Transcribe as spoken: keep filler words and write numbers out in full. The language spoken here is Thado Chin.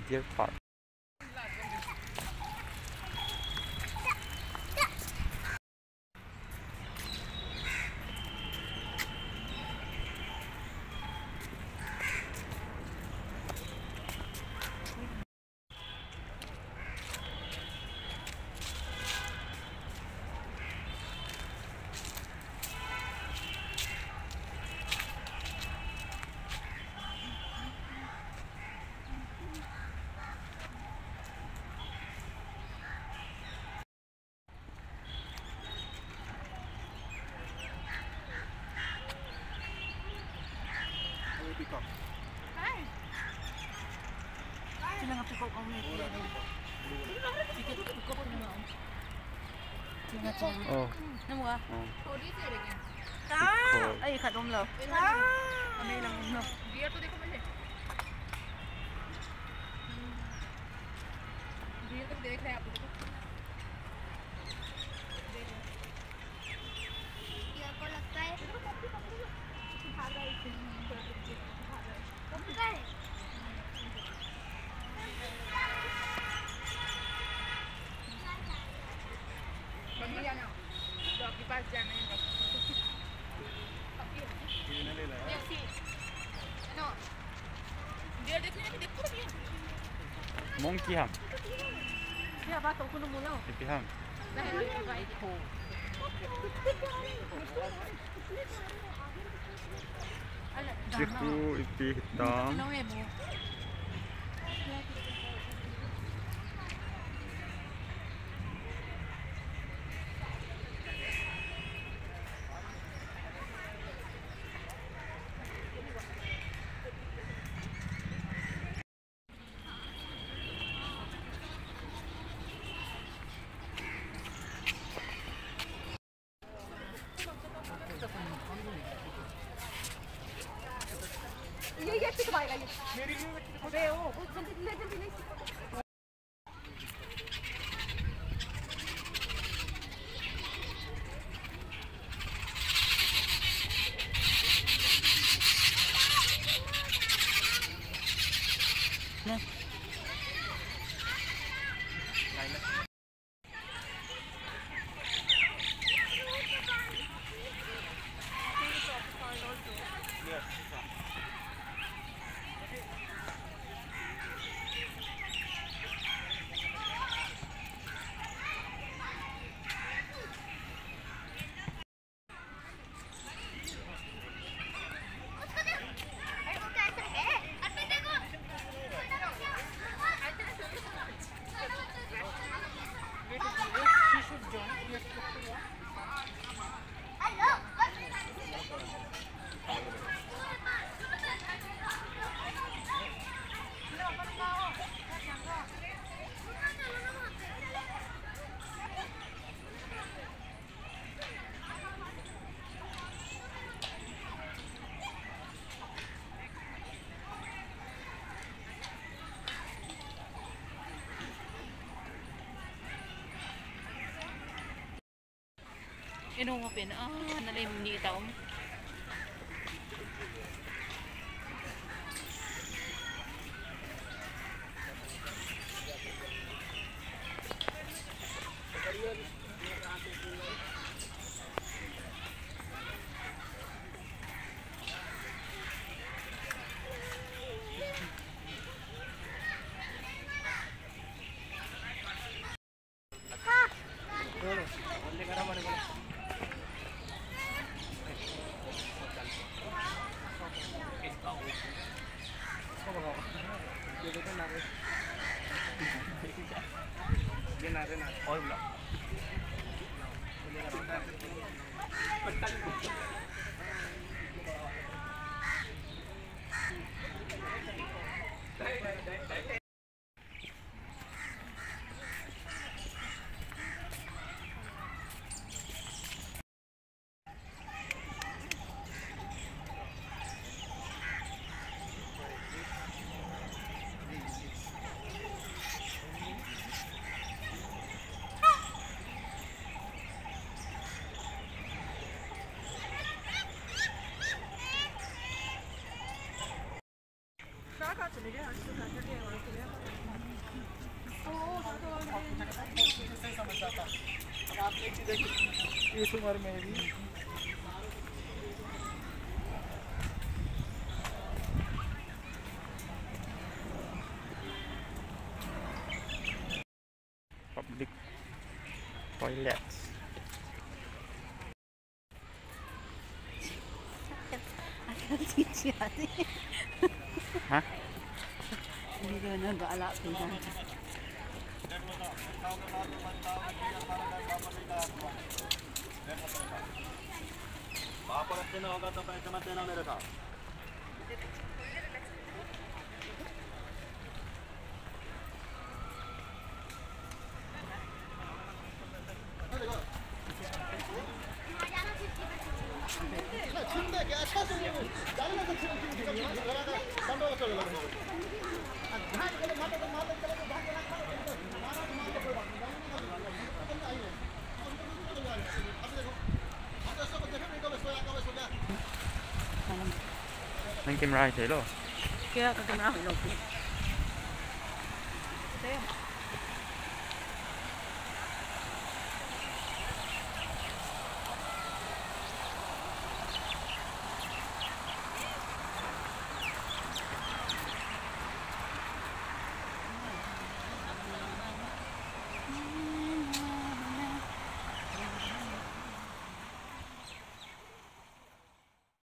Deer Park. Hi. Sila nga peacock ang may peacock. Peacock, peacock na lang. Sila nga. Oh. Namu ka? Oh. Ah! Ay, ikat umlaw. Ah! Amay lang umlaw. Dia to, di ko mali. Dia to, di ko mali. ये आपको लगता है? Monkey ham. Ipi ham. Chiku ipi hitam. Eno mo pen, ah, nalei ni taum. इस उम्र में भी। Public toilets. Ha? वहाँ पर रस्ते में होगा तो पैसे मत देना मेरे साथ। Nang camera hi thei lo. Kei a ka camera hi lo.